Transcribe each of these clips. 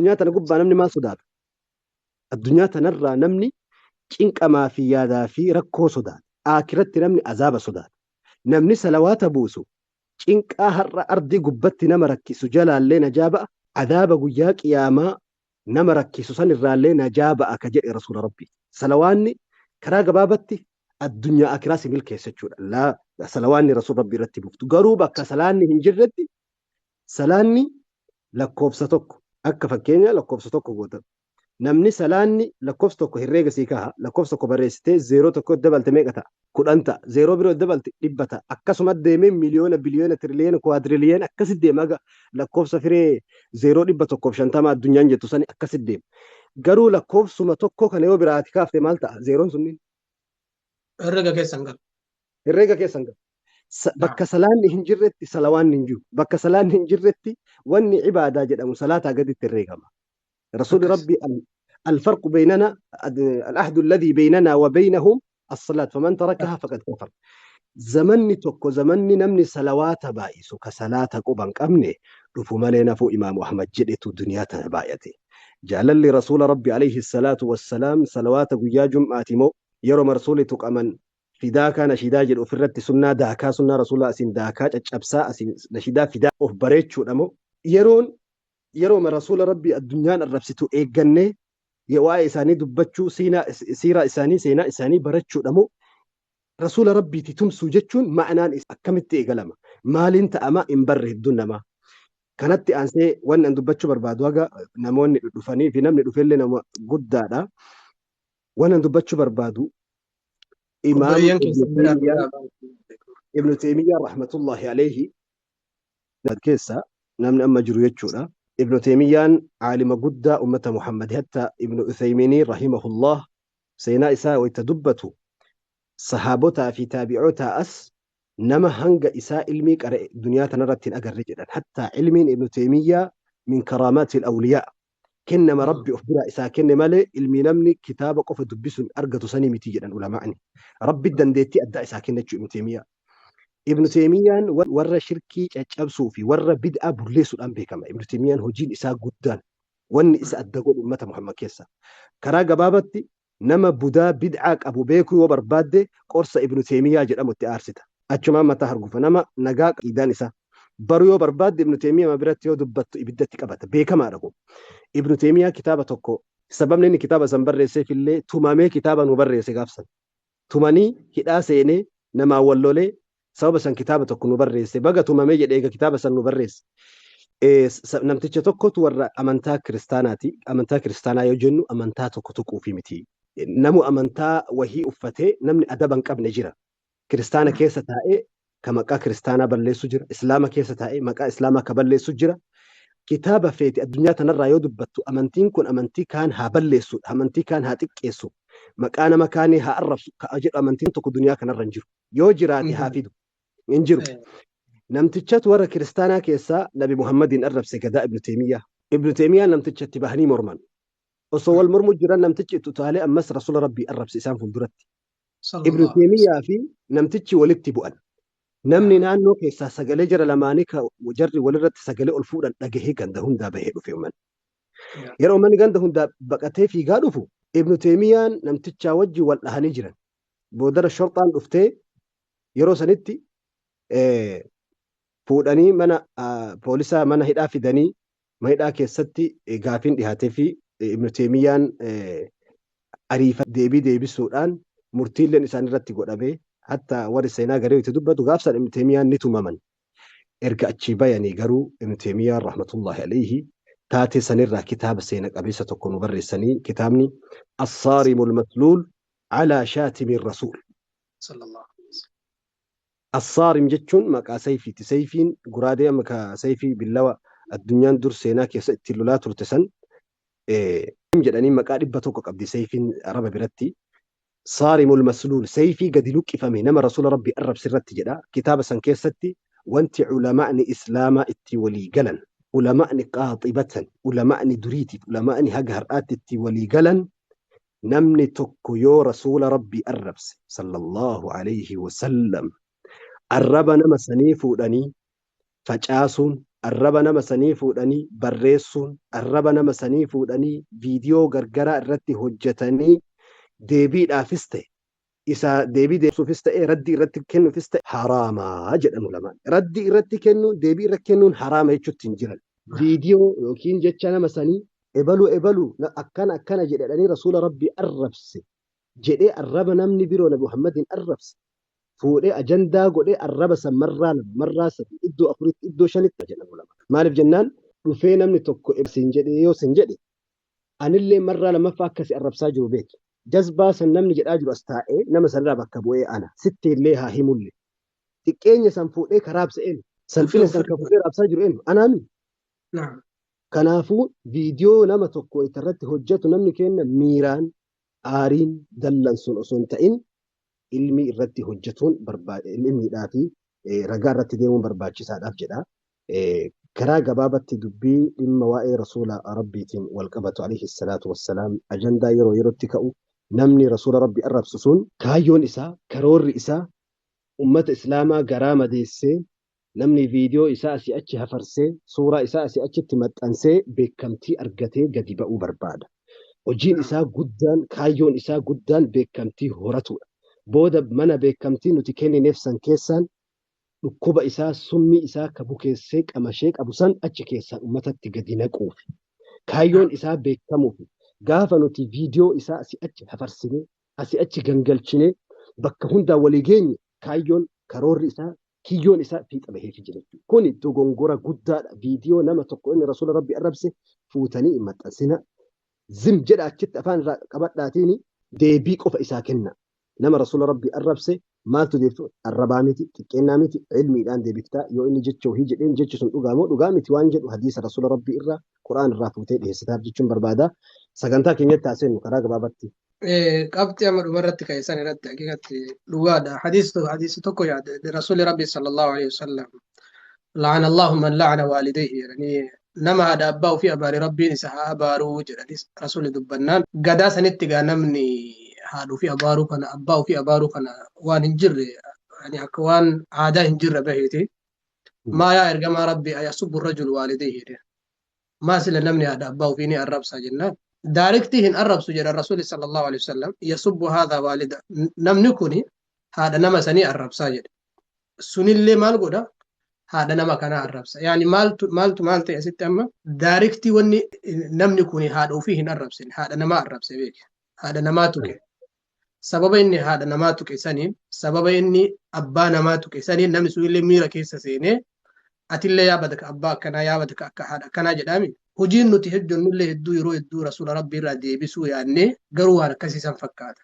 Addunyaa tana gubbaa namni maal sodaata? Addunyaa tanarraa namni cinqamaa fi yaadaa fi rakkoo sodaata. Aakiratti namni azaaba sodaata. Namni salawaata buusu cinqaa har'a ardii gubbatti nama rakkisu jalaallee najaa ba'a. Azaaba guyyaa qiyaamaa nama rakkisu san irraallee najaa ba'a ka jedhe Rasuula Rabbii. Salawaanni karaa gabaabatti addunyaa akiraa si milkeessa jechuudha. Laa salawaanni Rasuula Rabbii irratti buuftu. Garuu bakka salaanni hin jirretti salaanni lakkoofsa tokko akka fakkeenya lakkoofsa tokko goota. Namni salaanni lakkoofsa tokko herreega sii kaha, lakkoofsa tokko barreessitee zeeroo tokko dabalte meeqa ta'a? 10 ta'a. Zeeroo biroo dabalte 100 ta'a. Akkasuma deemee miliyoona, biliyoona, tiriliyoona, kuwaadriliyoona akkasi deema haga lakkoofsa firee zeeroo 150 addunyaan jettu sani akkasi deema. Garuu lakkoofsuma tokko kana yoo biraati kaafte maal ta'a? Zeeroon sunniin. Herrega keessa hin galu. Herreega keessa hin galu. Bakka salaanni hin jirretti salawaanni hin jiru. Bakka salaanni hin jirretti wanni ibaadaa jedhamu salaataa gaditti herreegama. Rasuulli Rabbi الفرق بيننا العهد الذي بيننا وبينهم الصلاة فمن تركها فقد كفر. Zamanni tokko zamanni namni salawaata baay'isu ka salaata quba hin qabne dhufu malee nafuu Imaamu Ahmad jedhetu duniyaa tana baay'ate. Jaalalli Rasuula Rabbi alayhi salaatu wassalaam salawaata guyyaa jum'aati moo yeroo rasuuli tuqaman fidaakaa nashiidaa jedhu ofirratti sunnaa daakaa sunnaa rasuulaa asiin daakaa caccabsaa asiin nashiidaa fidaa of bareechuudha moo yeroon yerooma rasuula Rabbii addunyaan arrabsitu eeggannee waa'ee isaanii dubbachuu siiraa isaanii seenaa isaanii barachuudha moo rasuula Rabbiiti tumsuu jechuun ma'anaan akkamitti eegalama maaliin ta'ama hin barre hedduun namaa. Kanatti aansee wanni an dubbachuu barbaadu haga namoonni dhufanii fi namni dhufellee nama guddaadha. Wanni an dubbachuu barbaadu Imaam Ibnu Teemiyyaa rahmatullahi alayhi keessa namni amma jiru jechuudha. Ibnu Teemiyyaan aalima guddaa ummata Muhammad hatta Ibnu Uthayminii rahimahullah seenaa isaa wayta dubbatu sahaabotaa fi taabi'otaa as nama hanga isaa ilmii qara'e duniyaa tanarratti hin agarre jedhan. Hatta ilmiin Ibnu Teemiyyaa min karaamaatil awliyaa kennama Rabbi of biraa isaa kenne malee ilmii namni kitaaba qofa dubbisuun argatu sanii miti jedhan ulamaa'ni. Rabbi dandeettii addaa isaa kenne jechuudha Ibnu Teemiyyaa. Ibnu Teemiyyaan warra shirkii caccabsuu fi warra bid'aa bulleessuudhaan beekama. Ibnu Teemiyyaan hojiin isaa guddaan wanni isa adda godhu ummata Muhammad keessa. Karaa gabaabatti nama budaa bid'aa qabu beekuu yoo barbaadde qorsa Ibnu Teemiyyaa jedhamu itti aarsita. Achumaan mataa hargufa. Nama nagaa qiidaan isaa. Baru yoo barbaadde Ibnu Teemiyyaa biratti yoo dubbattu ibiddatti qabata. Beekamaadha kun. Ibnu Teemiyyaa kitaaba tokko sababni inni kitaaba san barreesseef illee tumamee kitaaba nu barreesse gaafsan. Tumanii hidhaa seenee namaan wal lolee sababa san kitaaba tokko nu barreesse. Baga tumamee jedhee eega kitaaba san nu barreesse. Namticha tokkotu warra amantaa kiristaanaati. Amantaa kiristaanaa yoo jennu amantaa tokko tuquufi miti. Namu amantaa wahii uffatee namni adaba hin qabne jira. Kiristaana keessa taa'ee ka maqaa kiristaanaa balleessu jira. Islaama keessa taa'ee maqaa islaamaa ka balleessu jira. Kitaaba feete addunyaa tanarraa yoo dubbattu amantiin kun amantii kaan haa balleessu, amantii kaan haa xiqqeessu, maqaa nama kaanii haa arrabsu ka jedhu amantiin tokko duniyaa kanarra hin jiru. Yoo jiraate haa fidu. Hin jiru. Namtichatu warra kiristaanaa keessaa Nabi Muhammadiin arrabse gadaa Ibnu Teemiyyaa. Ibnu Teemiyyaa namtichatti bahanii morman. Osoo wal mormuu jiran namtichi itti utaalee ammas Rasuula Rabbii arrabse isaan fuulduratti. Ibnu Teemiyyaa fi namtichi walitti bu'an. Namni naannoo keessaa sagalee jara lamaanii ka jarri walirratti sagalee ol fuudhan dhagahee ganda hundaa bahee dhufe uummanni. Yeroo uummanni ganda hundaa baqatee fiigaa dhufu Ibnu Teemiyyaan namtichaa wajjin wal dhahanii jiran. Boodara shorxaan dhuftee yeroo sanitti fuudhanii mana poolisaa mana hidhaa fidanii mana hidhaa keessatti gaafiin dhihaatee fi Ibnu Teemiyyaan ariifa deebii deebisuudhaan murtiilleen isaan irratti godhamee hatta warri seenaa garee itti dubbatu gaafsan Ibnu Teemiyyaan ni tumaman. Erga achii bayanii garuu Ibnu Teemiyyaan rahmatullahi alayhi taatee sanirraa kitaaba seena qabeessa tokko nu barreessanii kitaabni Assaarimul Masluul alaa shaatimi rasuul. Assaarim jechuun maqaa sayfiiti. Sayfiin guraadee amma ka sayfii billawa addunyaan dur seenaa keessa ittiin lolaa turte san jedhanii maqaa 100 qabdi sayfiin Araba biratti. Saarimul masluul sayfii gadi luqqifame nama rasuula Rabbii arrabse irratti jedha. Kitaaba san keessatti wanti ulamaa'ni Islaamaa itti walii galan ulamaa'ni qaaxibatan ulamaa'ni duriitiif ulamaa'ni haga har'aatti itti walii galan namni tokko yoo rasuula Rabbii arrabse sallallahu alayhi wasallam arraba nama sanii fuudhanii facaasuun Arraba nama sanii fuudhanii barreessuun, arraba nama sanii fuudhanii viidiyoo gargaraa irratti hojjetanii deebiidhaafis ta'e, isa deebii deebisuufis ta'e, raddii irratti kennuufis ta'e haraamaa jedhan ulamaan. Raddii irratti kennuun, deebii irratti kennuun haraama jechuutti hin jiran. Viidiyoo yookiin jecha nama sanii ebaluu ebaluu akkana akkana jedhanii rasuula rabbii arrabse jedhee arraba namni biroo Nabi Muhammadiin arrabse fuudhee ajandaa godhee arraba san marraa lama, marraa sadi, iddoo afuritti, iddoo shanitti jedhan ulamaan. Maaliif jennaan dhufee namni tokko siin jedhee yoo siin jedhe anillee marraa lammaffaa akkasi arrabsaa jiru beeki. Jazbaa san namni jedhaa jiru as taa'ee nama sanirraa bakka bu'ee ana sitti illee haa himulle. Xiqqeenya san fuudhee karaa raabsa eenyu? Salphina san kan fuudhee raabsaa jiru eenyu? Anaami. Kanaafuu viidiyoo nama tokko irratti hojjetu namni kenna miiraan aariin dallansuun osoo hin ta'in ilmi irratti hojjetuun ilmiidhaa fi ragaa irratti deemuun barbaachisaadhaaf jedha. Karaa gabaabatti dubbii dhimma waa'ee rasuula rabbiitiin wal qabatu alayhi salaatu wassalaam ajandaa yeroo yerootti ka'u namni rasuula rabbii arrabsu sun kaayyoon isaa karoorri isaa ummata islaamaa garaa madeessee namni viidiyoo isaa asii achi hafarsee suuraa isaa asii achitti maxxansee beekamtii argatee gadi ba'uu barbaada. Hojiin isaa guddaan kaayyoon isaa guddaan beekamtii horatudha. Booda mana beekamtii nuti kennineef san keessaan dhukkuba isaa summii isaa ka bukeessee qamashee qabu san achi keessaan uummatatti gadi naquufi. Kaayyoon isaa beekamuufi gaafa nuti viidiyoo isaa asii achi hafarsinee asii achi gangalchinee bakka hundaan walii geenye kaayyoon karoorri isaa kiyyoon isaa fiixa baheefi jira jechuudha. Kuni dogongora guddaadha. Viidiyoo nama tokko inni rasuula rabbi arrabse fuutanii hin maxxansina. Zim jedha achitti afaan irraa qabadhaatiin deebii qofa isaa kenna. Nama rasuula rabbi arrabse maaltu deebiftu? Arrabaa miti, xiqqeennaa miti, ilmiidhaan deebiftaa. Yoo inni jecha wahii jedheen jechi sun dhugaa moo dhugaa miti waan jedhu hadiisa rasuula rabbii irraa Qur'aan irraa fuutee dhiyeessitaaf jechuun barbaada. Sagantaa keenyatti haasofnu karaa gabaabatti. Qabxii amma dhumarratti ka'e san irratti haqiiqatti dhugaadha. Hadiisi tokko yaada rasuulli rabbi sallallahu alaihi wasallam la'ana Allahu man la'ana waalidayhi jedhanii nama haadha abbaa ofii abaare rabbiin isa haa abaaruu jedhanii rasuulli dubbannaan gadaa sanitti gaa namni haadha ofii abaaruu kana abbaa ofii abaaruu kana waan hin jirre yani akka waan aadaa hin jirre baheeti. Maa yaa ergamaa rabbi ayasubbu rajul waalidayhi jedhe. Maa sila namni haadha abbaa ofii ni arrabsa jennaan. Daarektii hin arrabsu jedha rasuulli sallallahu alaihi wasallam yasubbu haadha waalida namni kuni haadha nama sanii arrabsaa jedhe. Sunillee maal godha? Haadha nama kanaa arrabsa. Yaani maaltu maaltu maal ta'e asitti amma daarektii wanni namni kuni haadha ofii hin arrabsine haadha namaa arrabse beeki. Haadha namaa tuqe. Sababa inni haadha namaa tuqe saniin sababa inni abbaa namaa tuqe saniin namni sunillee miira keessa seenee atillee yaa badaka abbaa akkanaa yaa badaka akka haadha akkanaa jedhaami. Hojiin nuti hojjennullee hedduu yeroo hedduu rasuula rabbii irraa deebisuu yaadnee garuu waan akkasii san fakkaata.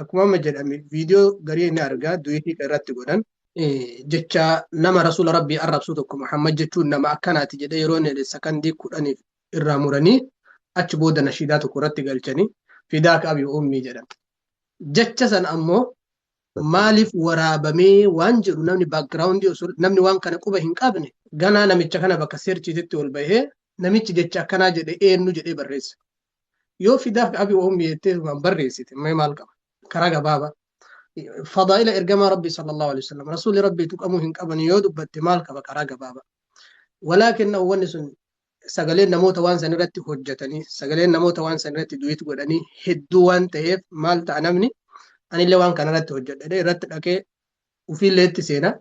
Akkuma amma jedhame viidiyoo garii inni argaa du'iitii irratti godhan jecha nama rasuula rabbii arrabsu tokko Muhammad jechuun nama akkanaati jedhee yeroo inni sakandii 10 irraa muranii achi booda nashiidaa tokko irratti galchanii fidaaka abii ummii jedhan. Jecha san ammoo maaliif waraabamee waan jedhu namni background osoo namni waan kana quba hin qabne ganaa namicha kana bakka seerchiititti ol bahee namichi jecha akkanaa jedhe eenyu jedhee barreessa. Yoo fidaaka abii ummii jettee waan barreessite mee maal qaba? Karaa gabaabaa. Fadaa'ila ergamaa rabbii sallallahu alaihi wasallam rasuulli rabbii tuqamuu hin qaban yoo dubbatte maal qaba karaa gabaabaa. Walaakin wanni sun sagaleen namoota waan san irratti hojjetanii sagaleen namoota waan san irratti du'it godhanii hedduu waan ta'eef maal ta'a namni anillee waan kana irratti hojjedhe irratti dhaqee ofiillee itti seena.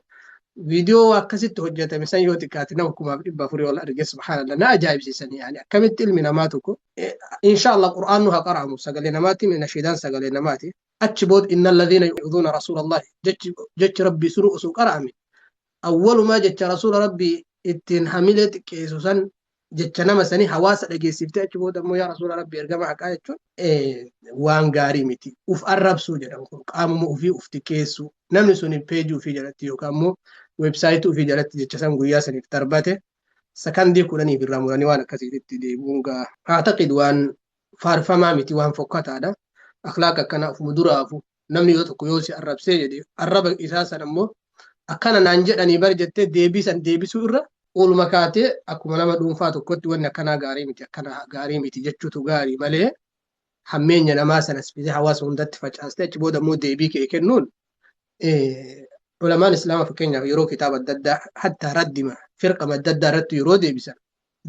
Viidiyoo akkasitti hojjetame san yoo xiqqaate nama 4,400 ol arge subhaanallah na ajaa'ibsiisanii yaani akkamitti ilmi namaa tokko inshaallah qur'aan nu haa qara'amu sagalee namaati nashiidaan sagalee namaati achi booda inna alladhiina yu'dhuuna rasuulallahi jechi rabbii sunu osoo qara'ame awwalumaa jecha rasuula rabbii ittiin hamilee xiqqeessu san jecha nama sanii hawaasa dhageessiftee achi booda immoo yaa rasuula rabbii ergama haqaa jechuun waan gaarii miti. Uf arrabsuu jedhamu kun qaamuma ofii uf xiqqeessuu namni sun peejii ofii jalatti yookaan immoo weebsaayitii ofii jalatti jecha san guyyaa saniif darbate sakandii 10f irraa muranii waan akkasiitti deebi'uun gaa. A'taqid waan faarfamaa miti waan fokkataadha. Akhlaaqa akkana ofuma duraafu namni yoo tokko yoo si arrabsee jedhe arraba isaa san ammoo akkana naan jedhanii bar jettee deebii san deebisuu irra ooluma kaatee akkuma nama dhuunfaa tokkotti wanni akkanaa gaarii miti akkana gaarii miti jechuutu gaarii malee hammeenya namaa sanas fidee hawaasa hundatti facaastee achi booda immoo deebii kee kennuun Ulamaan Islaamaa fakkeenyaaf yeroo kitaaba adda addaa hatta raddima firqama adda addaa irratti yeroo deebisan,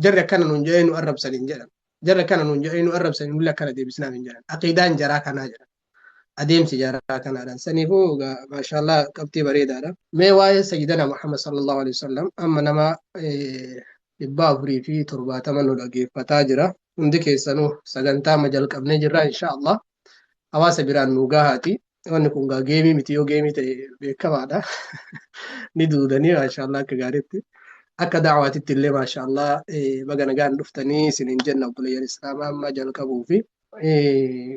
jarri akkana nuun jedhee nu arrabsan hin jedhan. Jarri akkana nuun jedhee nu arrabsan, nullee akkana deebisnaaf hin jedhan. Aqiidaan jaraa kanaa jedhan. Adeemsi jaraa kanaadhaan. Saniifuu maashaallah qabxii bareedaadha. Mee waa'ee Sayyidana Muhammad sallallahu alaihi wasallam amma nama 470 nu dhageeffataa jira. Hundi keessanuu sagantaa amma jalqabnee jirra, insha Allah. Hawaasa biraan nu gahaati. Wanni kun gaa geemii miti, yoo geemii ta'e beekamaadha. Ni duudanii, maashaallah, akka gaariitti. Akka da'waatitti illee, maashaallah, baga nagaan dhuftanii isiniin jenna. Obboleeyyan Islaamaa, amma jalqabuu fi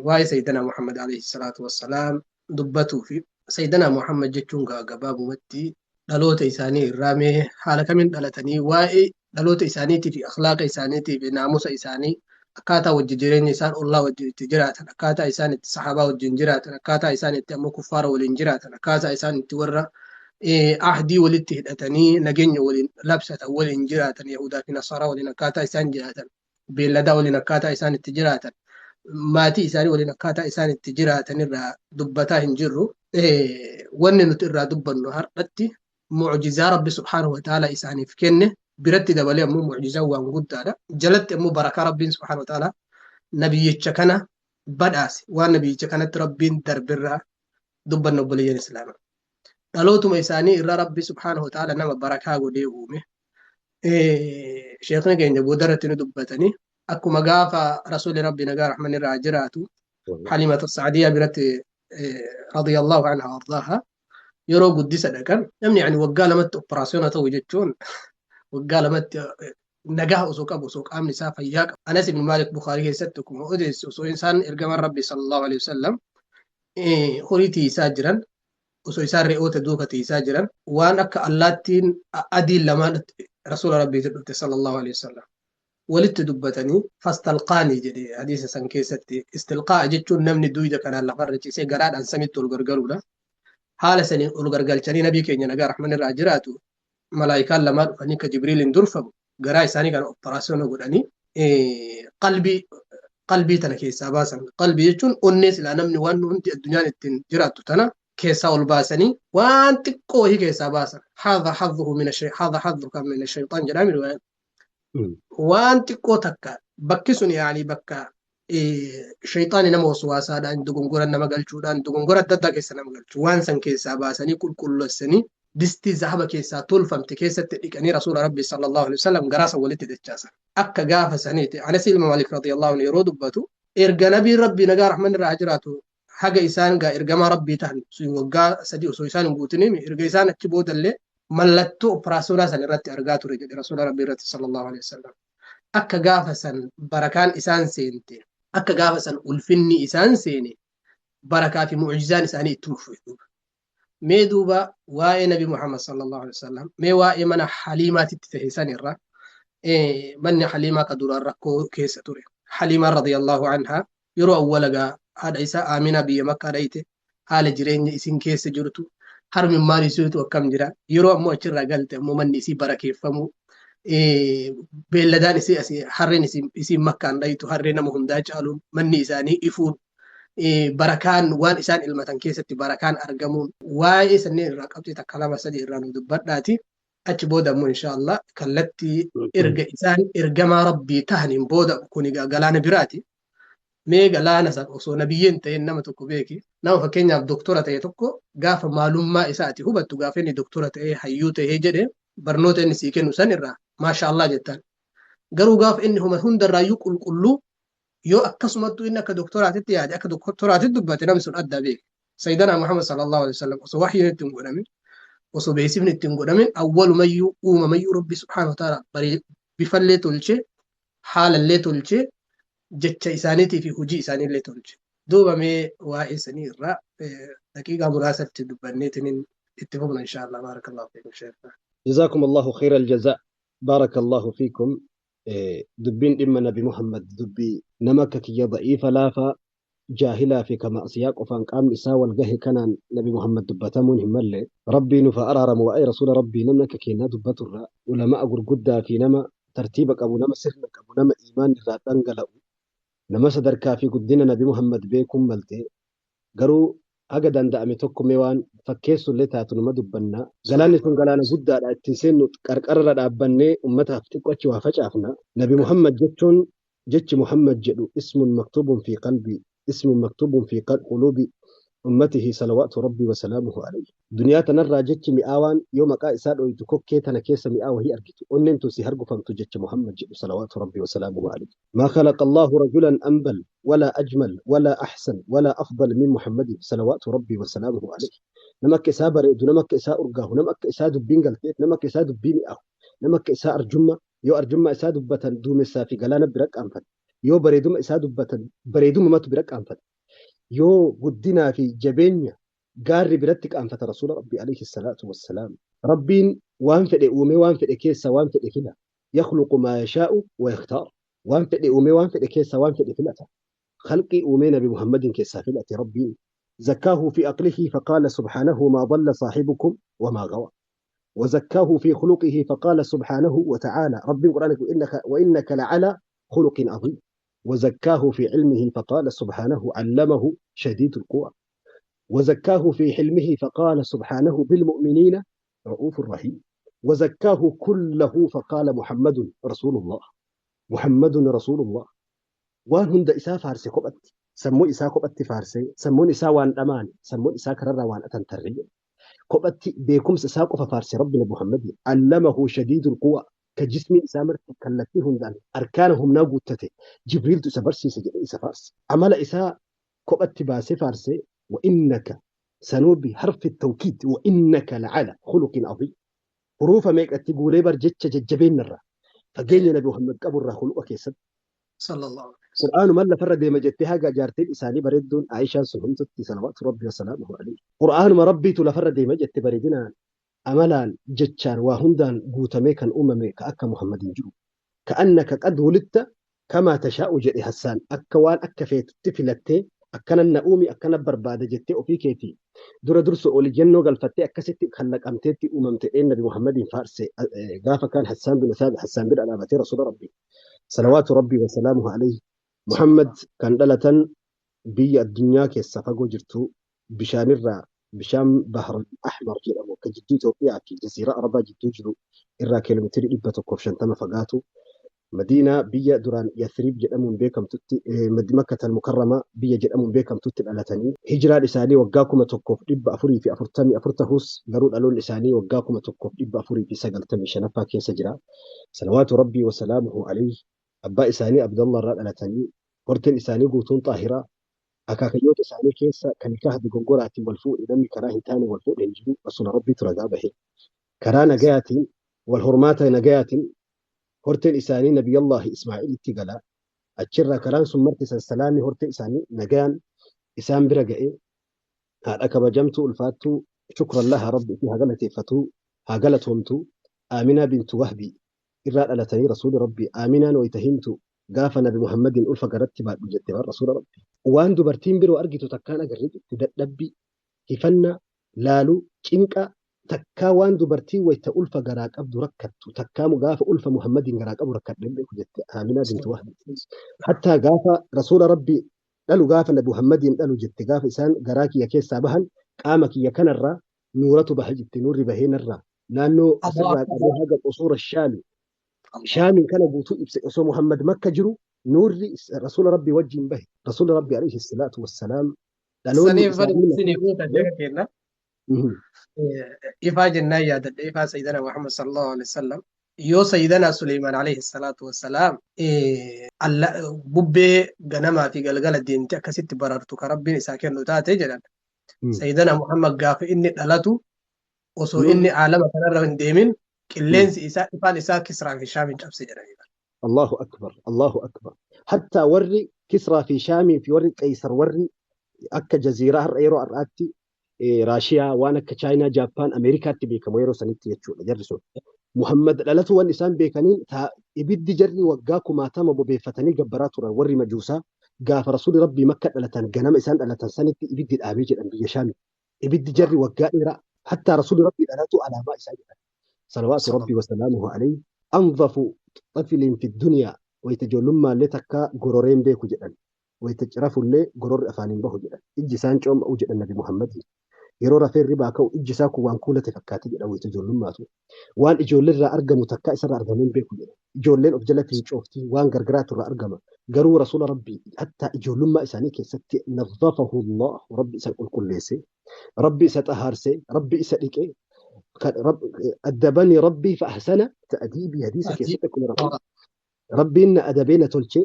waa'ee Sayyidina Muhammad alayhi salaatu wassalaam dubbatuu fi Sayyidina Muhammad jechuun gaa gabaabumatti dhaloota isaanii irraa mee haala kamiin dhalatanii, waa'ee dhaloota isaaniitii fi akhlaaqa isaaniitii fi naamusa isaanii, akkaataa wajji jireenya isaan ollaa wajjin itti jiraatan, akkaataa isaan itti sahabaa wajjin jiraatan, akkaataa isaan itti ammoo kuffaara waliin jiraatan, akkaataa isaan itti warra ahdii walitti hidhatanii nageenya waliin labsatan waliin jiraatan, Yahudaa fi Nasaaraa waliin akkaataa isaan jiraatan, beelladaa waliin akkaataa isaan itti jiraatan, maatii isaanii waliin akkaataa isaan itti jiraatan irraa dubbataa hin jirru. Wanni nuti irraa dubbannu har'atti mucjizaa Rabbi subhaanahu wa ta'ala isaaniif kenne biratti dabalee ammoo mucjizaa waan guddaadha. Jalatti ammoo barakaa Rabbiin subhaanahu wa ta'ala nabiyyicha kana badhaase, waan nabiyyicha kanatti Rabbiin darbirraa dubbanna, obboleeyyan Islaamaa. Dhalootuma isaanii irraa Rabbi subhaanahu wa ta'ala nama barakaa godhee uume. Sheekni keenya boodarratti ni dubbatanii, akkuma gaafa Rasuulli Rabbi nagaa rahman irraa jiraatu Halimatu Sa'diyaa biratti, radiyallahu anha ardaaha, yeroo guddisa dhaqan, namni yani waggaa 2tti operaasiyoona ta'u jechuun waggaa 2tti nagaa osoo qabu, osoo qaamni isaa fayyaa qabu. Anas ibn Malik Bukhaarii keessatti akkuma odeesse, osoo isaan ergaman Rabbi sallallahu alaihi wasallam horii tiisaa jiran, osoo isaan re'oota duuka tiisaa jiran, waan akka allaattiin adiin lamaan Rasuula Rabbiitti dhufte sallallahu alaihi wasallam. Walitti dubbatanii, fastalqaanii jedhe hadiisa san keessatti. Istilqaa'a jechuun namni duyda kanaan lafarra ciisee garaadhaan samitti ol gargaluudha. Haala saniin ol gargalchanii nabii keenya nagaa rahman irraa jiraatu malaayikaan lamaa dhufanii ka Jibriiliin durfamu garaa isaanii kana operaasiyoona godhanii qalbii qalbii tana keessaa baasan. Qalbii jechuun onnee silaa namni waan hundi addunyaan ittiin jiraattu tana keessaa ol baasanii waan xiqqoo wahii keessaa baasan. Haadha hadhuhu mina haadha hadhuka mina shayxaan jedhaa riwaayaan. Waan xiqqoo takka bakki sun yaani bakka shayxaani nama waswaasaadhaan dogongora nama galchuudhaan dogongora adda addaa keessa nama galchu, waan san keessaa baasanii qulqulleessanii distii zahaba keessaa tolfamte keessatti dhiqanii Rasuula Rabbi sallallahu alaihi wasallam garaa san walitti dachaasan. Akka gaafa saniiti Anas ilma Malik radiyallahu anhu yeroo dubbatu, erga nabiin Rabbi nagaa rahman irraa jiraatu haga isaan gaa ergamaa Rabbii ta'an sun waggaa 3 osoo isaan hin guutiniin, erga isaan achi boodallee mallattoo operaasiyoonaa san irratti argaa ture jedhe Rasuula Rabbii irratti sallallahu alaihi wasallam. Akka gaafa san barakaan isaan seente, akka gaafa san ulfinni isaan seene, barakaa fi mu'jizaan isaanii itti fufe duuba. Mee duuba waa'ee Nabi Muhammad sallallahu alaihi wasallam, mee waa'ee mana Haliimaatitti ta'e san irra, manni Haliimaa ka duraan rakkoo keessa ture. Haliimaan radiyallahu anhaa yeroo awwala gaa haadha isaa Aaminaa biyya Makkaa dhayite, haala jireenya isin keessa jirtu, harmimmaan isiitu akkam jira, yeroo ammoo achirraa galte ammoo manni isii barakeeffamuu, beelladaan isii asii harreen isiin Makkaan dhayitu harree nama hundaa caaluun, manni isaanii ifuun, barakaan waan isaan ilmatan keessatti barakaan argamuun, waa'ee sanneen irraa qabxii takka lama sadii irraa nu dubbadhaati. Achi booda ammoo insha Allah kallattii erga isaan ergamaa Rabbii tahaniin booda, kun egaa galaana biraati. Mee galaana san osoo nabiyyeen ta'een nama tokko beeki. Nama fakkeenyaaf doktora ta'e tokko gaafa maalummaa isaati hubattu, gaafa inni doktora ta'ee hayyuu ta'ee jedhe barnoota inni sii kennu san irraa maasha Allah jettaan. Garuu gaafa inni homa hundarraayyuu qulqulluu yoo akkasumattuu inni akka doktoraatitti yaade, akka doktoraatitti dubbate, namni sun adda beeki. Sayyidana Muhammad sallallahu alaihi wasallam osoo wahyiin itti hin godhamin, osoo beeksifni itti hin godhamin, awwalumayyuu uumamayyuu Rabbi subhaanahu wa ta'ala bifallee tolchee, haalallee tolchee, jecha isaaniitii fi hojii isaaniillee tolche. Duuba mee waa'ee sanii irraa daqiiqaa muraasatti dubbanneetiin itti fufna insha Allah. Baarakallahu fiikum sheekh. جزاكم الله خير الجزاء، بارك الله فيكم. Dubbiin dhimma Nabi Muhammad dubbii nama akka kiyya da'iifa laafaa jaahilaa fi ka ma'siyaa qofaan qaamni isaa wal gahe kanaan Nabi Muhammad dubbatamuun hin malle. Rabbii nuuf haa araaramu. Waa'ee Rasuula Rabbii namni akka keenyaa dubbaturra ulamaa gurguddaa fi nama tartiiba qabu, nama sirna qabu, nama iimaan irraa dhangala'u, nama sadarkaa fi guddina Nabi Muhammad beekuun malte. Garuu Haga danda'ame tokko mee waan fakkeessullee taatu numa dubbanna. Galaanni sun galaana guddaadha. Ittiin seennu qarqararra dhaabbannee ummataaf xiqqoo achi waa facaafna. Nabi Muhammad jechuun jechi Muhammad jedhu ismun maktuubun fi qalbii, ismun maktuubun fi quluubi ummatihi salawaatu rabbii wasalaamuhu alayhi. Duniyaa tanarraa jechi mi'aawaan yoo maqaa isaa dhoytu kokkee tana keessa mi'aa wahii argitu. Onneen tun si hargufamtu jecha Muhammad jedhu salawaatu rabbii wasalaamuhu alayhi. ما خلق الله رجلا أنبل ولا أجمل ولا أحسن ولا أفضل من محمد صلوات ربي وسلامه عليه. Nama akka isaa bareedu, nama akka isaa urgaahu, nama akka isaa dubbiin galteef, nama akka isaa dubbii mi'aahu, nama akka isaa arjummaa, yoo arjummaa isaa dubbatan duumessaa fi galaana bira qaanfate, yoo bareeduma isaa dubbatan bareedumamatu bira qaanfate, yoo guddinaa fi jabeenya gaarri biratti qaanfata rasuula rabbi alayhi salaatu wassalaam. Rabbiin waan fedhe uumee waan fedhe keessa waan fedhe fila. يخلق ما يشاء ويختار. Waan fedhe uumee waan fedhe keessa waan fedhe filata. Khalqii uumee nabi Muhammadin keessaa filate rabbiin. زكاه في عقله فقال سبحانه ما ضل صاحبكم وما غوى. وزكاه في خلقه فقال سبحانه وتعالى رب القرآن وإنك لعلى خلق عظيم. وزكاه في علمه فقال سبحانه علمه شديد القوى. وزكاه في حلمه فقال سبحانه بالمؤمنين رؤوف رحيم. وزكاه كله فقال محمد رسول الله، محمد رسول الله. Waan hunda isaa faarse kophatti. Sammuun isaa kophatti faarse. Sammuun isaa waan dhamaane. Sammuun isaa kararraa waan atantarre. Kophatti beekumsa isaa qofa faarse rabbi nabi Muhammad. علمه شديد القوى. Ka jismiin isaa marti kallattii hundaan arkaana humnaa guuttate. Jibriiltu isa barsiise jedhee isa faarse. Amala isaa kophatti baasee faarse. وإنك sanuu بحرف التوكيد وإنك لعلى خلق عظيم. Huruufa meeqatti guuree bar jecha jajjabeenyarraa fageenya nabi Muhammad qaburraa khuluqa keessatti. صلى الله عليه وسلم. Qur'aanuma lafarra deema jettee haga jaartiin isaanii bareedduun Aayishaan sun humtutti صلوات ربي وسلامه عليه. Qur'aanuma rabbiitu lafarra deema jette bareedinaan amalaan jechaan waa hundaan guutamee kan uumame ka akka Muhammadin jiru. كأنك قد ولدت كما تشاء jedhe Hassaan akka waan akka feetutti filattee akkana na uumi akkana barbaada jettee ofii keetii dura dursu ol jennoo galfattee akkasitti kallaqamteetti uumamte dheen nabi Muhammadiin faarse gaafa kaan Hassaan bin Saabit Hassaan bira dhaabatee rasuula rabbii صلوات ربي وسلامه عليه. Muhammad kan dhalatan biyya addunyaa keessa fagoo jirtu bishaanirraa bishaan Bahar Ahmar jedhamu akka jidduu Itoophiyaa fi Jaziiraa Arabaa jidduu jiru irraa kiiloomeetirii 150 fagaatu Madiinaa biyya duraan Yathriib jedhamuun beekamtutti, Makkatal Mukarramaa biyya jedhamuun beekamtutti dhalatanii hijiraan isaanii waggaa 1444 tahus garuu dhaloonni isaanii waggaa 1495ffaa keessa jira. صلوات ربي وسلامه عليه. Abbaa isaanii Abdallah irraa dhalatanii horteen isaanii guutuun xaahiraa. Akaakayyoota isaanii keessa kan nikaah dogongoraatiin wal fuudhe namni karaa hin taane wal fuudhe hin jiru. Rasuula rabbiitu ragaa bahe. Karaa nagayaatiin wal hormaata nagayaatiin horteen isaanii nabiyyallahi Ismaa'iilitti gala. Achirraa karaan sun marti sansalaanni hortee isaanii nagayaan isaan bira ga'e. Haadha kabajamtuu ulfaattuu شكرا لها rabbi fi haa galateeffatuu haa galatoomtu Aaminaa bintu Wahbii irraa dhalatanii rasuuli rabbi. Aaminaan wayita himtu gaafa nabi Muhammadin ulfa garatti baadhu jette waan rasuula rabbi. Waan dubartiin biroo argitu takkaan agarre jette dadhabbii, hifannaa, laaluu, cinqaa takkaa waan dubartiin wayita ulfa garaa qabdu rakkattu takkaa gaafa ulfa Muhammadin garaa qabu rakkadheen beeku jette Aaminaa bintu Wahbii. Hattaa gaafa rasuula rabbi dhalu gaafa nabi Muhammadin dhalu jette gaafa isaan garaa kiyya keessaa bahan qaama kiyya kanarraa nuuratu baha jette nuurri bahee narraa naannoo asirraa qabee haga qusuura shaami shaamiin kana guutuu ibse osoo Muhammad Makka jiru nuurri rasuula rabbi wajjin bahe rasuula rabbi عليه الصلاة والسلام dhaloonni Saniif isaanii isinii guuta jara kenna. Ifaa jennaan yaadadha. Ifaa Sayyidina Muhammad صلى الله عليه وسلم. Yoo Sayyidina Suleymaan عليه الصلاة والسلام bubbee ganamaa fi galgala deemte akkasitti barartu kan rabbiin isaa kennu taate jedhan. Sayyidina Muhammad gaafa inni dhalatu osoo inni aalama kanarra hin deemin qilleensi isaa ifaan isaa Kisraa fi Shaamin cabse jedhanii. الله أكبر الله أكبر. Hattaa warri Kisraa fi Shaamii fi warri Qeysar warri akka jaziiraa har'a yeroo har'aatti Raashiyaa waan akka Chaayinaa, Jaappaan, Ameerikaatti beekamu yeroo sanitti jechuudha jarri sun. Muhammad dhalatu waan isaan beekaniin ibiddi jarri waggaa kumaatama bobeeffatanii gabbaraa turan warri majuusaa gaafa rasuulli rabbii Makka dhalatan ganama isaan dhalatan sanitti ibiddi dhaabee jedhan biyya Shaami. Ibiddi jarri waggaa dheeraa hattaa rasuulli rabbii dhalatu alaamaa isaa jedhan. صلوات ربي وسلامه عليه. أنظف طفل في الدنيا wayita ijoollummaa illee takka gororeen beeku jedhan. Wayita cirafullee gororri afaaniin bahu jedhan. Ijji isaan coomma'u jedhan Nabi Muhammad. Yeroo rafee hirribaa ka'u ijji isaa kun waan kuulate fakkaate jedha wayita ijoollummaatu. Waan ijoollee irraa argamu takkaa isarraa argamee hin beeku jedha. Ijoolleen of jala fincoofti, waan gargaraatu irraa argama. Garuu Rasuula Rabbii hattaa ijoollummaa isaanii keessatti nadhafahu Allah, Rabbi isa qulqulleesse, Rabbi isa xahaarse, Rabbi isa dhiqe, addabani Rabbii fa ahsana ta'diibii hadiisa keessatti akkuma Rabbiin na adabee na tolchee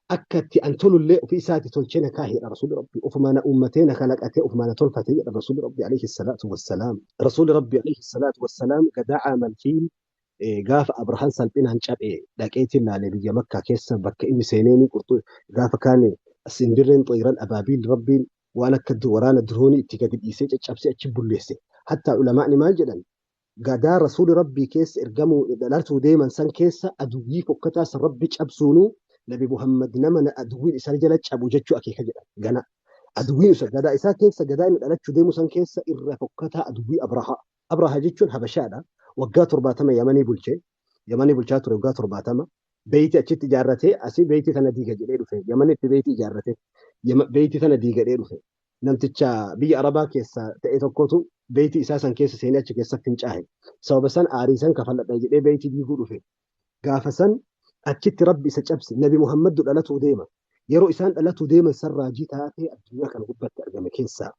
akka itti an tolullee ofii isaati tolchee na kaaheedha Rasuulli Rabbii. Ofumaa na uummatee na kalaqatee ofumaa na tolfatee jedha Rasuulli Rabbii alayhi salaatu wassalaam. Rasuulli Rabbii alayhi salaatu wassalaam gadaa caamal fiil gaafa Abrahaan salphinaan caphe dhaqeetiin laale biyya Makkaa keessa bakka inni seeneenii qurxuu gaafa kaane simbirreen xayran abaabiil Rabbiin waan akka waraana diroonii itti gadi dhiisee caccabsee achi bulleesse. Hattaa ulamaa'ni maal jedhan? Gadaa Rasuuli Rabbii keessa ergamuu dhalatuu deeman san keessa aduwwii fokkataa san Rabbi cabsuunuu Nabi Muhammad nama aduwwiin isa jala cabu jechuu akeeka jedhan. Gana aduwwiin isa gadaa isaa keessa gadaa inni dhalachuu deemu san keessa irra fokkataa aduwwii Abrahaa. Abrahaa jechuun Habashaadha. Waggaa 70 Yamanii bulche. Yamanii bulchaa ture waggaa 70. Beeyti achitti ijaarratee asii beeyti tana diiga jedhee dhufe. Yamanitti beeyti ijaarrate. Beeyti tana diigadhee dhufe. Namticha biyya Arabaa keessa ta'e tokkotu beeyti isaa san keessa seenee achi keessa fincaahe. Sababa san aarii san kafalladha jedhee beeyti diiguu dhufe. Gaafa san achitti Rabbi isa cabse. Nabi Muhammaddu dhalatuu deema. Yeroo isaan dhalatuu deeman san raajii taatee addunyaa kana gubbatti argame keessaa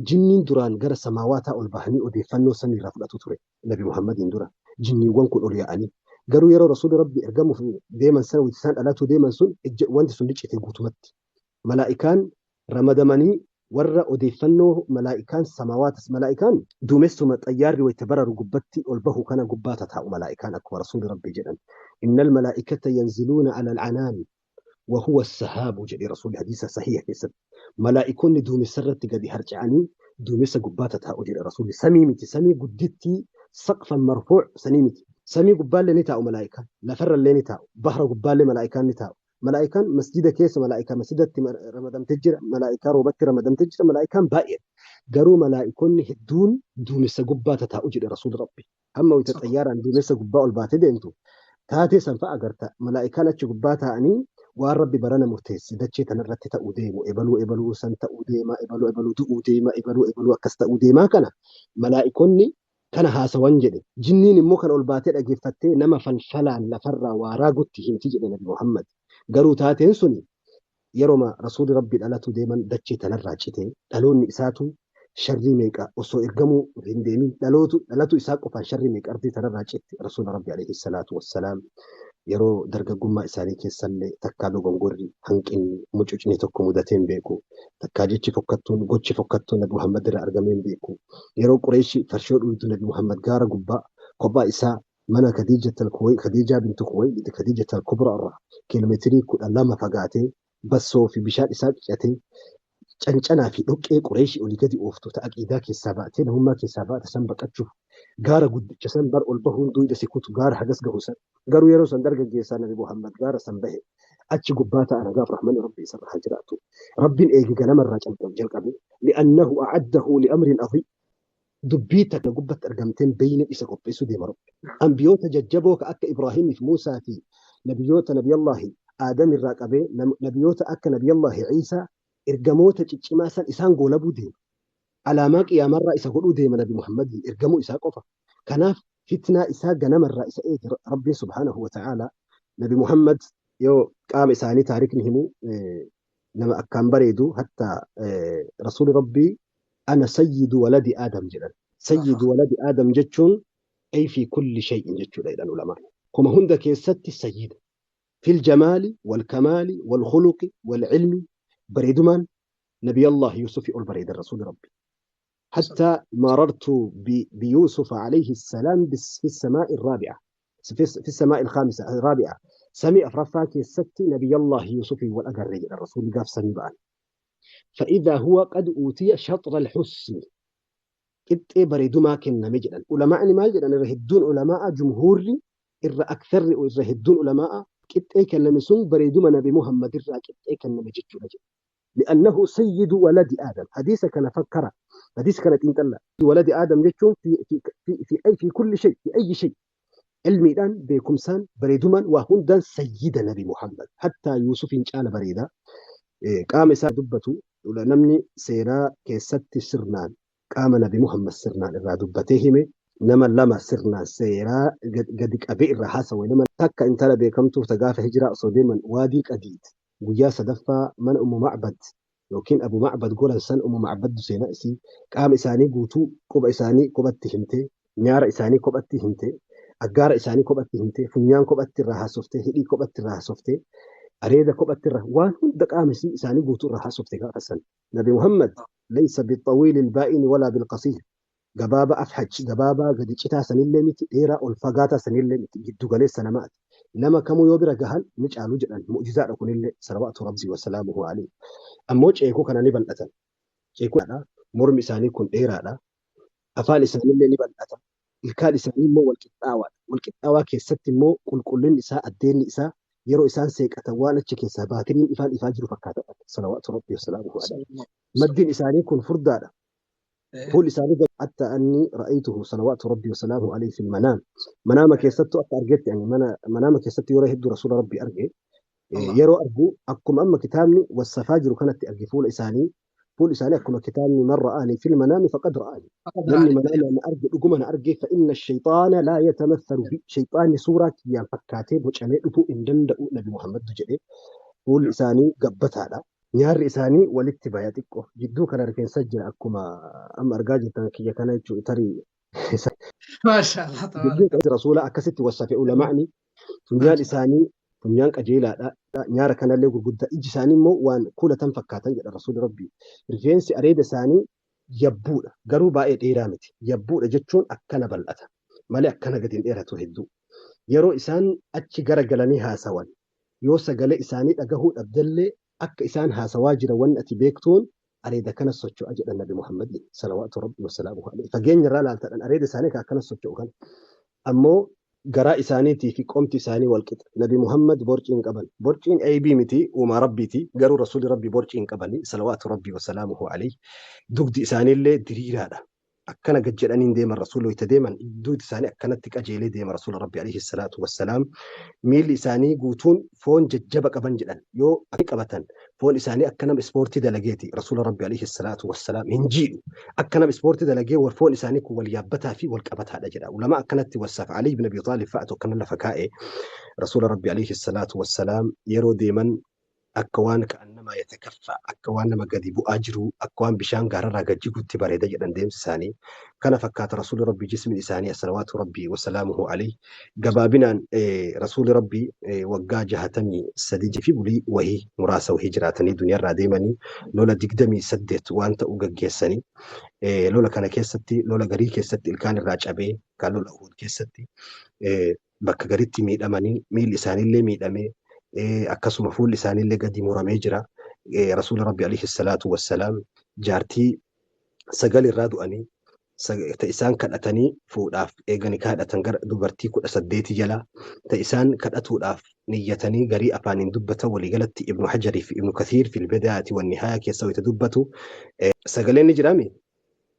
jinniin duraan gara samaawaataa ol bahanii odeeffannoo samiirraa fudhatu ture. Nabi Muhammadiin dura jinniiwwan kun ol yaa'anii. Garuu yeroo Rasuulli Rabbi ergamuuf deeman sana isaan dhalatuu deeman sun wanti sun ni cite guutumatti. Malaa'ikaan ramadamanii warra odeeffannoo malaa'ikaan samawaatas malaa'ikaan duumessuma xayyaarri wayita bararu gubbatti ol bahu kana gubbaa tataa'u malaa'ikaan akkuma Rasuulli Rabbi jedhan. Innal malaa'ikata yanziluuna ala al'anaani wa huwa as-sahaabu jedhe Rasuulli hadiisa sahiha keessatti. Malaa'ikonni duumessa irratti gadi harca'anii duumessa gubbaa tataa'u jedhe Rasuulli. Samii miti, samii guddittii saqfan marfuu sanii miti. Samii gubbaallee ni taa'u malaa'ikaan, lafarrallee ni taa'u, bahra gubbaallee malaa'ikaan ni taa'u. Malaa'ikaan masjida keessa malaa'ikaa masjidatti ramadamtee jira, malaa'ikaa roobatti ramadamtee jira, malaa'ikaan baay'eedha. Garuu malaa'ikonni hedduun duumessa gubbaa tataa'u jedhe Rasuulli Rabbi. Hamma wayita xayyaaraan duumessa gubbaa ol baatee deemtu taatee san fa'a agarta. Malaa'ikaan achi gubbaa taa'anii waan Rabbi barana murteesse dachee tanarratti ta'uu deemu, ebaluu ebaluu san ta'uu deema, ebaluu ebaluu du'uu deema, ebaluu ebaluu akkas ta'uu deemaa kana malaa'ikonni kana haasawan jedhe. Jinniin immoo kan ol baatee dhageeffattee nama falfalaan lafarraa waa raagutti himti jedhe Nabi Muhammad. Garuu taateen suni yeroma Rasuulli Rabbi dhalatu deeman dachee tanarraa cite. Dhaloonni isaatu sharrii meeqa osoo ergamuu hin deemin dhalootu dhalatu isaa qofaan sharrii meeqa ardii tanarraa citte. Rasuula Rabbi alayhi salaatu wassalaam yeroo dargaggummaa isaanii keessallee takkaa dogongorri hanqinni mucucni tokko mudatee hin beeku. Takkaa jechi fokkattuun gochi fokkattuun Nabi Muhammad irraa argamee hin beeku. Yeroo Qureeshi farshoo dhuydu Nabi Muhammad gaara gubbaa kophaa isaa mana Khadiijaa bintu Khuwaylid Khadiijat al-Kubra irraa kiiloomeetirii 12 fagaatee bassoo fi bishaan isaa qicatee cancanaa fi dhoqqee Qureeshii olii gadi ooftu ta aqiidaa keessaa baatee namummaa keessaa baate san baqachuuf gaara guddicha san bar ol bahuun duyda si kutu gaara hagas gahu san. Garuu yeroo san dargaggeessaa Nabi Muhammad gaara san bahe achi gubbaa ta'a nagaaf rahmanni Rabbi isarra haa jiraatu. Rabbiin eegi ganamarraa jalqabe li'annahu a'addahu li'amrin aziim. Dubbii takka gubbatti argamteen beeyne isa qopheessuu deema Rabbi. Ambiyoota jajjaboo ka akka Ibraahimiif Muusaa fi nabiyyoota Nabiyallaahi Aadam irraa qabee nabiyyoota akka Nabiyallaahi Iisaa ergamoota ciccimaa san isaan goolabuu deema. Alaamaa qiyaamarraa isa godhuu deema Nabi Muhammadiin ergamuu isaa qofa. Kanaaf fitnaa isaa ganamarraa isa eege Rabbiin subhaanahu wa ta'aalaa. Nabi Muhammad yoo qaama isaanii taarikni himu nama akkaan bareedu, hatta Rasuuli Rabbii ana sayyidu waladi Aadam jedhan. Sayyidu waladi Aadam jechuun ay fi kulli shay'in jechuudha jedhan ulamaan. Kuma hunda keessatti sayyida. Fil jamaali wal kamaali wal khuluqi wal ilmi bareedumaan Nabiyallah Yusufi ol bareedan Rasuuli Rabbi. حتى مررت بيوسف عليه السلام في السماء الرابعة، في السماء الخامسة الرابعة، samii afraffaa keessatti نبي الله يوسف wal agarre الرسول gaaf samii ba'an. فإذا هو قد أوتي شطر الحسن qixxee bareedumaa kenname jedhan. Ulamaa'ni maal jedhan? Irra hedduun ulamaa'a jumhuurri irra aktharri irra hedduun ulamaa'a qixxee kenname sun bareeduma Nabi Muhammad irraa qixxee kenname jechuudha jedhu. لأنه سيد ولد آدم. حديث كان فكر حديث كان تنتلا ولد آدم جتشون في في في في أي في كل شيء، في أي شيء. Ilmiidhaan, beekumsaan, bareedumaan waa hundaan sayyida Nabi Muhammad. Hattaa Yuusufiin caala bareeda. Qaama isaa dubbatu namni seenaa keessatti sirnaan qaama Nabi Muhammad sirnaan irraa dubbatee hime, nama lama sirnaan seeraa gadi qabee irraa haasawe, nama takka intala beekamtuu ta gaafa hijiraa osoo deeman Waadii Qadiid guyyaa sadaffaa mana Ummu Macbad yookiin Abu Macbad goran san, Ummu Macbaddu seenaa isii qaama isaanii guutuu, quba isaanii kophatti himte, nyaara isaanii kophatti himte, aggaara isaanii kophatti himte, funyaan kophatti irraa haasoftee, hidhii kophatti irraa haasoftee, areeda kophatti irraa, waan hunda qaama isaanii guutuu irraa haasofte gaafa san. Nabi Muhammad laysa bixawiili ilbaa'ini walaa bilqasiir. Gabaaba afhaj, gabaabaa gadi citaa sanillee miti, dheeraa ol fagaataa sanillee miti, giddu galeessa namaati. Nama kamuu yoo bira gahan ni caalu jedhan, mu'jizaadha kunillee, salawaatu rabbii wasalaamuhu alayhi. Ammoo ceekuu kana ni bal'atan. Ceekuudha. Mormi isaanii kun dheeraadha. Afaan isaaniillee ni bal'ata. Ilkaan isaanii immoo wal qixxaawaadha. Wal qixxaawaa keessatti immoo qulqullinni isaa, addeenni isaa, yeroo isaan seeqatan waan achi keessaa baatiriin ifaan ifaa jiru fakkaata. Salawaatu rabbii wasalaamuhu alayhi. Maddiin isaanii kun furdaadha. Fuulli isaanii hatta anni ra'aytuhu salawaatu rabbii wasalaamuhu alayhi fil manaam. Manaama keessattuu akka argetti, ani manaama keessatti yeroo hedduu rasuula rabbii arge. Yeroo argu akkuma amma kitaabni wassafaa jiru kanatti arge fuula isaanii. Fuulli isaanii akkuma kitaabni man ra'aanii fil manaami faqad ra'aanii. Namni manaama na arge dhuguma na arge, fa inna shayxaana laa yatamathalu bi. Shayxaanni suuraa kiyyaan fakkaatee bocamee dhufuu hin danda'u Nabi Muhammadtu jedhe. Fuulli isaanii gabbataadha. Nyaarri isaanii walitti baya xiqqoo. Jidduu kana rifeensa jira, akkuma amma argaa jirtan kiyya kana jechuudha tarii. Maashaallah. Jidduu rasuula akkasitti wassafe ulamaa'ni. Funyaan isaanii funyaan qajeelaadha. Nyaara kanallee gurguddaa. Iji isaanii immoo waan kuulatan fakkaatan jedha rasuulli rabbii. Rifeensi areeda isaanii yabbuudha. Garuu baay'ee dheeraa miti. Yabbuudha jechuun akkana bal'ata. Malee akkana gadi hin dheeratu hedduu. Yeroo isaan achi gara galanii haasawan, yoo sagalee isaanii dhagahuu dhabdellee, akka isaan haasawaa jiran wanni ati beektuun areeda kana socho'a jedhan Nabi Muhammad salawaatu rabbi wasalaamuhu alayhi. Fageenya irraa laaltadhan areeda isaanii kan akkana socho'u kana. Ammoo garaa isaaniitii fi qomti isaanii wal qixa. Nabi Muhammad borcii hin qaban. Borciin aybii miti, uumaa rabbiiti. Garuu rasuulli rabbii borcii hin qabani salawaatu rabbi wasalaamuhu alayhi. Dugdi isaaniillee diriiraadha. Akkana gad jedhanii deeman, rasuulli wayita deeman dugdi isaanii akkanatti qajeelee deema rasuula rabbi alayhi salaatu wassalaam. Miilli isaanii guutuun foon jajjaba qaban jedhan, yoo qabatan foon isaanii akka nama ispoortii dalageeti, rasuula rabbi alayhi salaatu wassalaam hin jiidhu. Akka nama ispoortii dalagee wal foon isaanii kun wal yaabbataa fi wal qabataadha jedha. Ulama akkanatti wasaaf Ali ibn Abi Talib fa'atu akkana lafa kaa'e. Rasuula rabbi alayhi salaatu wassalaam yeroo deeman akka waan ka'annamaa yatakaffa, akka waan nama gadi bu'aa jiru, akka waan bishaan gaararraa gad jiguutti bareeda jedhan deemsi isaanii. Kana fakkaata rasuulli rabbii jismiin isaanii salawaatu rabbii wasalaamuhu alayhi. Gabaabinaan rasuulli rabbii waggaa 63 fi bulii wahii muraasa wahii jiraatanii duniyaarraa deemanii, lola 28 waan ta'u gaggeessanii, lola kana keessatti lola garii keessatti ilkaan irraa cabee, kan lola Uhud keessatti bakka garitti miidhamanii, miilli isaaniillee miidhamee, akkasuma fuulli isaaniillee gadi muramee jira. Rasuula Rabbi alayhi salaatu wassalaam jaartii sagal irraa du'anii, ta isaan kadhatanii fuudhaaf eegani kadhatan gara dubartii 18 jala ta isaan kadhatuudhaaf niyyatanii garii afaaniin dubbatan, waliigalatti Ibnu Hajarii fi Ibnu Kathiir fil bidaayati wan nihaaya keessa wayita dubbatu sagaleen ni jiraami.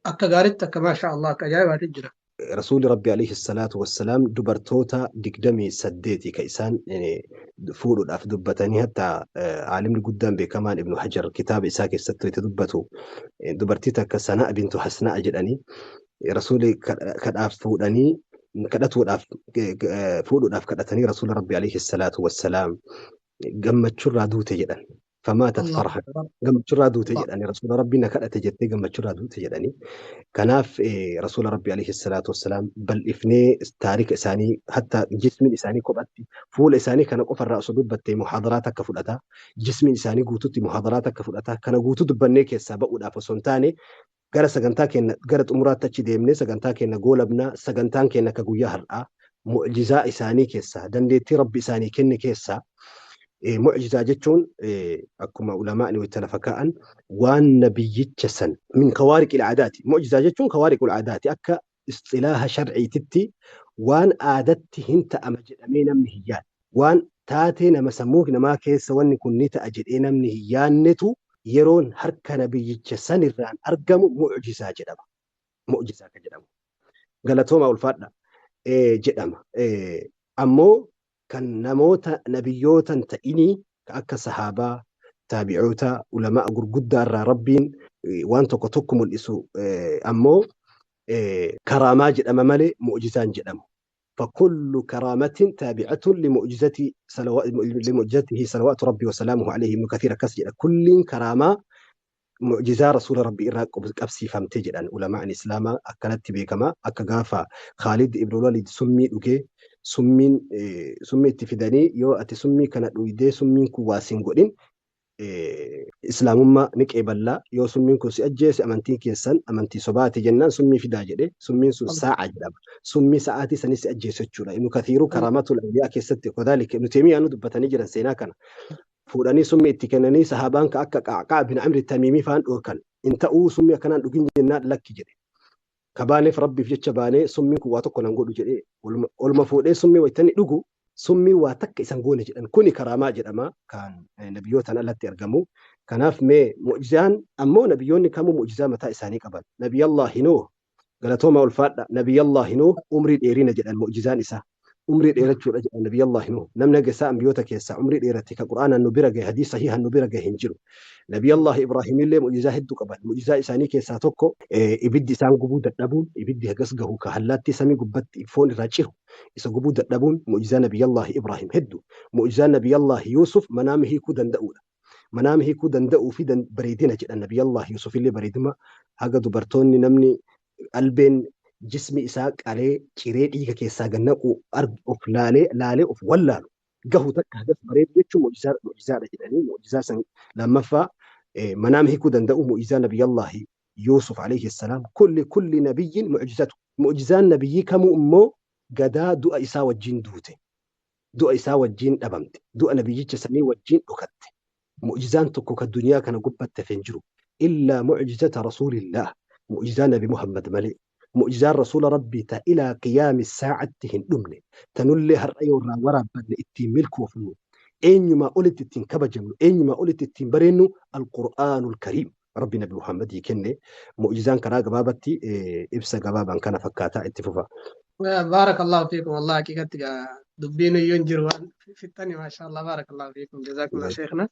Akka gaariitti, akka maasha Allah, akka ajaa'ibaatti jira. Rasuulli Rabbi alayhi salaatu wassalaam dubartoota 28 ka isaan fuudhuudhaaf dubbatanii, hatta aalimni guddaan beekamaan Ibnu Hajar kitaaba isaa keessatti wayita dubbatu, dubartii takka Sanaa bintu Hasnaa jedhanii rasuulli kadhaaf fuudhanii, kadhatuudhaaf fuudhuudhaaf kadhatanii, rasuula Rabbi alayhi salaatu wassalaam gammachurraa duute jedhan. Famaatat farhan, gammachurraa duute jedhanii, rasuula rabbii na kadhate jettee gammachurraa duute jedhanii. Kanaaf rasuula rabbii alayhi salaatu wassalaam bal'ifnee taarika isaanii, hatta jismiin isaanii kophatti, fuula isaanii kana qofarraa osoo dubbattee muhaadaraa takka fudhata. Jismiin isaanii guututti muhaadaraa takka fudhata. Kana guutuu dubbannee keessaa ba'uudhaaf osoo hin taane, gara sagantaa keenya gara xumuraatti achi deemnee sagantaa keenya goolabnaa. Sagantaan keenya akka guyyaa har'aa mu'jizaa isaanii keessaa, dandeettii rabbi isaanii kenne keessaa, mu'jizaa jechuun akkuma ulamaa'ni wayita lafa kaa'an waan nabiyyicha san min kawaariqil aadaati. Mu'jizaa jechuun kawaariqul aadaati, akka isxilaaha sharciititti waan aadatti hin ta'ama jedhamee namni hin yaadne, waan taatee nama sammuu namaa keessa wanni kun ni ta'a jedhee namni hin yaannetu yeroon harka nabiyyicha sanirraan argamu mu'jizaa jedhama. Mu'jizaa kan jedhamu. Galatooma, ulfaadha. Jedhama. Ammoo kan namoota nabiyyootan ta'inii akka sahaabaa, taabi'oota, ulamaa gurguddaa irraa Rabbiin waan tokko tokko mul'isu ammoo karaamaa jedhama malee mu'jizaan jedhamu. فكل كرامة تابعة لمعجزته صلوات ربي وسلامه عليه. ابن كثير كسجد كل كرامة معجزة رسول ربي إرى قبسي فهمت جدا. علماء الإسلام أكلت بكما أكغافا خالد ابن الوليد سمي أوكي سمين سمي اتفداني يو أتي سمي كانت ويدي سمين كواسين قدين islaamummaa ni qeeballaa, yoo summiin kun si ajjeese amantiin keessan amantii sobaati jennaan summii fidaa jedhe. Summiin sun saa'a jedhama, summii sa'aatii sanis si ajjeese jechuudha. Ibnu Kathiiruu Karaamatul Awliyaa keessatti, kadhalika Ibnu Teemiyaa dubbatanii jiran. Seenaa kana fuudhanii summii itti kennanii sahaabaan ka akka Qacqaa bin Amri Tamiimii faan dhorkan. In ta'uu, summii akkanaan dhugin jennaan, lakki jedhe. Kabaaneef Rabbiif jecha baanee summiin kun waa tokko nan godhu jedhee olma fuudhee summii wayitanii dhugu summii waa takka isan goone jedhan. Kuni karaamaa jedhama kan nabiyyootaan alatti argamu. Kanaaf mee mu'jizaan ammoo nabiyyoonni kamuu mu'jizaa mataa isaanii qaban. Nabiyyallahi Nuuh, galatooma, ulfaadha. Nabiyyallahi Nuuh umrii dheerina jedhan, mu'jizaan isaa umrii dheerachuudha jedhan. Nabiyyallahi Nuuh namni haga isaa ambiyoota keessaa umrii dheerate ka Qur'aanaan nu bira gahe, hadiis sahihaan nu bira gahe hin jiru. Nabiyyallahi Ibraahim illee mu'jizaa hedduu qaban. Mu'jizaa isaanii keessaa tokko ibiddi isaan gubuu dadhabuun, ibiddi hagas gahu ka hallaatti samii gubbatti foon irraa ciru isa gubuu dadhabuun mu'jizaa Nabiyyallahi Ibraahim hedduu. Mu'jizaa Nabiyyallahi Yuusuf manaama hiikuu danda'uudha. Manaama hiikuu danda'uu fi bareedina jedhan. Nabiyyallahi Yuusuf illee bareedina haga dubartoonni namni albeen jismi isaa qalee ciree dhiiga keessaa gannaqu of laalee laalee of wallaalu gahu takka hagas bareedu jechuun mu'jizaadha jedhanii. Mu'jizaa san lammaffaa manaama hiikuu danda'u mu'jizaa Nabiyyallahi Yuusuf alayhi salaam. Kulli nabiyyin mu'jizatu. Mu'jizaan nabiyyii kamuu immoo gadaa du'a isaa wajjin duute, du'a isaa wajjin dhabamte, du'a nabiyyicha sanii wajjin dhokatte. Mu'jizaan tokko ka duniyaa kana gubbatte hafe hin jiru illaa mu'jizata rasuulillah, mu'jizaa Nabi Muhammad malee. Mu'jizaan rasuula Rabbii ta ilaa qiyaami saacatti hin dhumne, tanullee har'a yoo irraa waraabbanne ittiin milkoofnu, eenyumaa olitti ittiin kabajamnu, eenyumaa olitti ittiin bareennu, alqur'aanul kariim Rabbi Nabi Muhammadii kenne. Mu'jizaan karaa gabaabatti ibsa gabaabaan kana fakkaataa. Itti fufa. بارك الله فيكم. والله حقيقة dubbiin iyyuu hin jiru, waan fixxani. ما شاء الله، بارك الله فيكم، جزاكم الله شيخنا.